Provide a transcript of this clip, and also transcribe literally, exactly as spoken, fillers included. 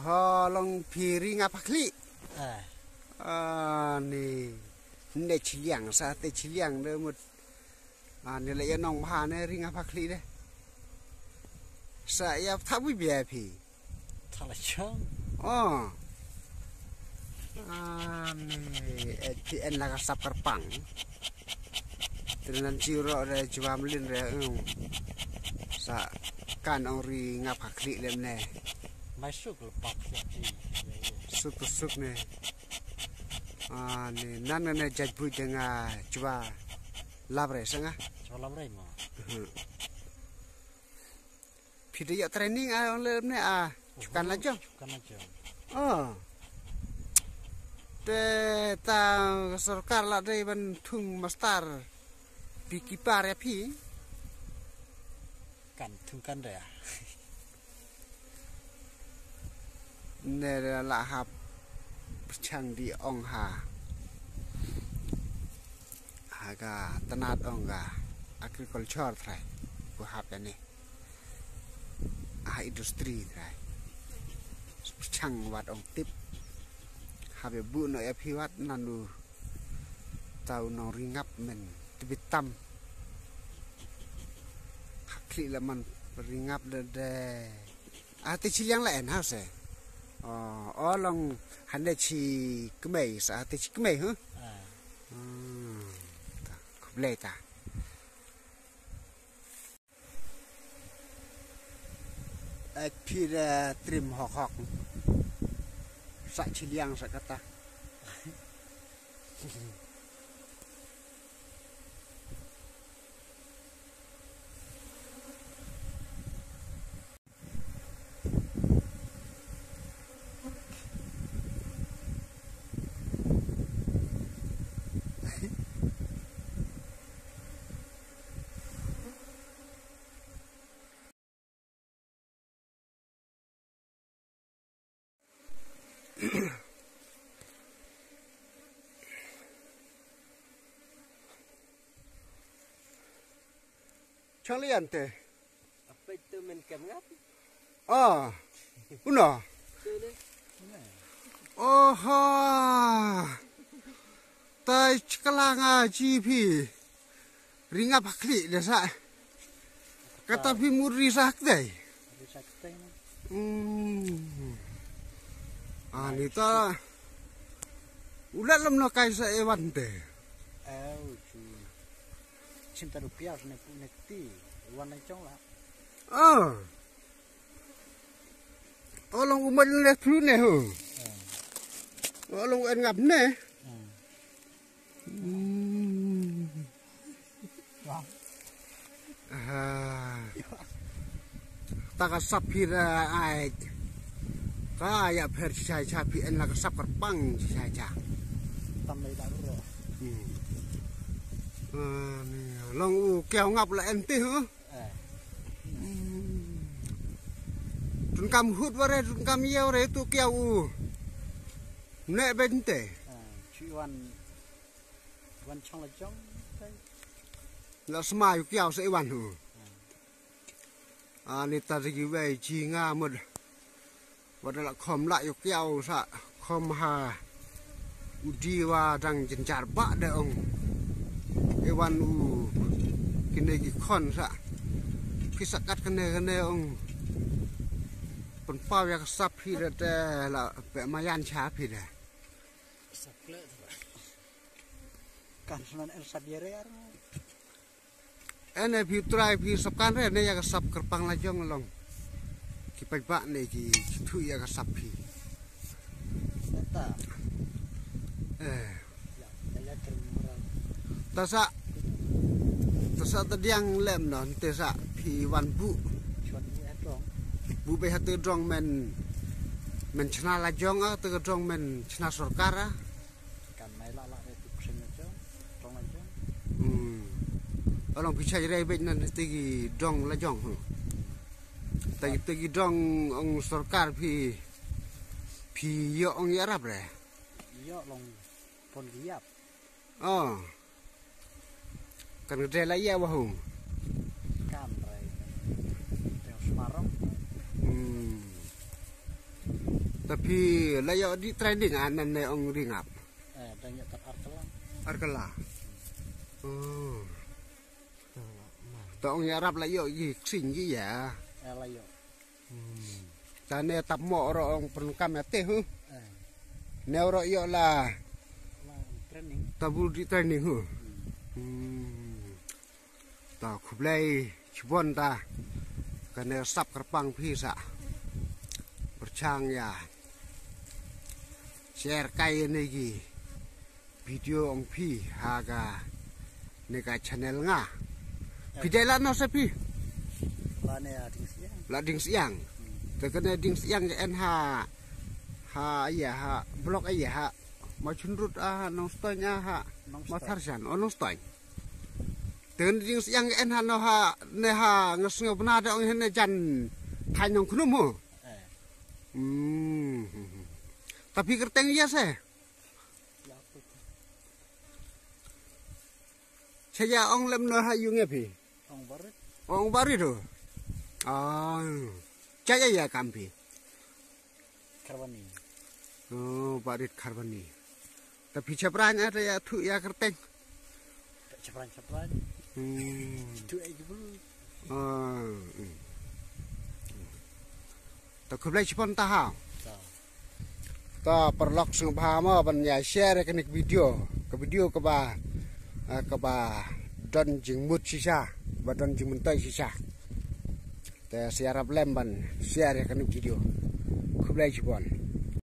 Ho long phi ri nga pha khlieh. Ah. Ah, ni. Ne chiliang sa te chiliang de mut. Ah, ni la ya nong bha ne ri nga pha khlieh de. Sa ya tha bui bia phi. Tha la chong. Oh. Ah, ni. Eh, phi en la ka sap kyrpang. Te nan chi ro re jwa mlin re, mm. Sa kan ong ri nga pha khlieh lem ne. Mai suk le pak suk ji. Suk suk ne. Ah, ni nan ne jaj bu de nga jwa lab re sa nga. Jwa lab re mo. Mhm. Phi da ïoh training a ong lem ne a chukan la jong. Chukan la jong. Oh. Te ta sorkar la dei ban thung master beekeeper ïa phi. Kan thung kan da. Ne la hap pyrshang di ong ha. Ha ka tnat ong ka agriculture trai. Ku hap ïa ne. Ha industry trai. Pyrshang wat ong tip. Hap ïa bu no ïa phi wat nan u. Tau nong ringap men tbit tam. Hakli la man ringap de de. Ah, te chiliang la en ha se. Oh, oh long hande chi kmei sa te chi kmei huh? Ah. Hmm. Ta, khublei ta. Ek phi de trim hok hok. Sa chiliang sa kata. Chang lian te. Apa itu main game ngap? Ah, una. Oha. Tai chkala nga chi phi. Ri nga pha khlieh de sa. Kata phi mut ri sa ktei. Ri sa ktei na. Hmm. Ah, ni ta. U la lem no kai sa e wan te. Eh, u chu. Chim ta rupiah ne pu ne ti. Wan ne chong la. Ah. O long u mut le thlu ne ho. O long en ngap ne. Hmm. Ah. Ta ka sap phi ra ai. Ka ya pher chai cha phi en la ka sap kyrpang chai cha. Tam lai da ro. Hmm. Ah, ni long u kiaw ngap la en ti ho. Eh. Hmm. Tun kam hut ware, tun kam ïew re tu kiaw u. Ne bente. Ah, chu wan, wan chong la jong. La sma yu kiaw se wan hu. Ah. Ah, ni ta ri wei chi nga mut. Wa da la khom la yu kiaw sa khom ha. U di wa dang jynjar ba de ong. E wan u kine ki khon sa. Phi sa kat kane kane ong. Pynpaw ïa ka sap phi de te la pe mayan cha phi de. Sap kle tu. Kan sunan el sap yere ar. Ene phi trai phi sap kan re ne ïa ka sap kyrpang la jong long. Ki paidbah ne ki, ki thuh ïa ka sap phi. Neta. Eh. Ya, ya, ya, krim moral. Ta sa, ta sa ta diang lem no, te sa phi wan bu. Chuan bu ha drong. Bu be ha te drong men, men chna la jong a, te drong men chna sorkar a. Kan nai la la re tu psen na jong, drong la jong. Hmm. Along phi chai re bej nan te ki drong la jong. Hmm. Te, te ki drong ong sorkar phi, phi yo ong yarap re. Yo long pon ki yap. Oh. Kan ka dei la ïa wa hung. Kan rai. Teng smarong. Hmm. Ta phi la ïoh dih training a nan ne ong ri ngap? Eh, dang ïoh tap ar kylla. Ar kylla. Oh. Ta ong ïarap la ïoh yi ksing yi ya. Eh, la ïoh. Hmm. Ta ne tap mo ro ong pernukam ya te hu. Eh. Ne ro ïoh la. La training. Ta bul dih training hu. Hmm. Hmm. Ta khublei chibon ta. Kane sap kyrpang phi sa. Berchang ya. Share kai ne gi. Video ong phi ha ka ne ka channel nga. Phi dei la no sa phi. La ne a ding siang. La ding siang. Hmm. Te kane ding siang en ha. Ha ya ha. Blok ya ha. Ma chunrut a ha nong stoin a ha. Nong Ma Stoin. Tharsan o nong stoin. Ten ding siang en ha no ha ne ha ngas nge bna de ong hene jan thai nong khnum ho. Eh. Hmm. Tapi kerteng ya se. Ya, aku. Saya ong lem no ha yung e phi. Ong barit. Ong barit ho. Ah. Saya ya kam phi. Karbani. Oh, barit karbani. Tapi chapran ada ya thu ya kerteng. Chapran chapran. Hmm. Thu ai jubul. Ah. Hmm. Ta khublei chipon ta ha. Ta. Ta paralok sngewbha mo ban ya share ka nik video. Ka video kaba, eh, kaba don jingmut shisha, ba don jingmyntoi shisha. Te sa ïarap lem ban share ka nik video. Khublei chibon.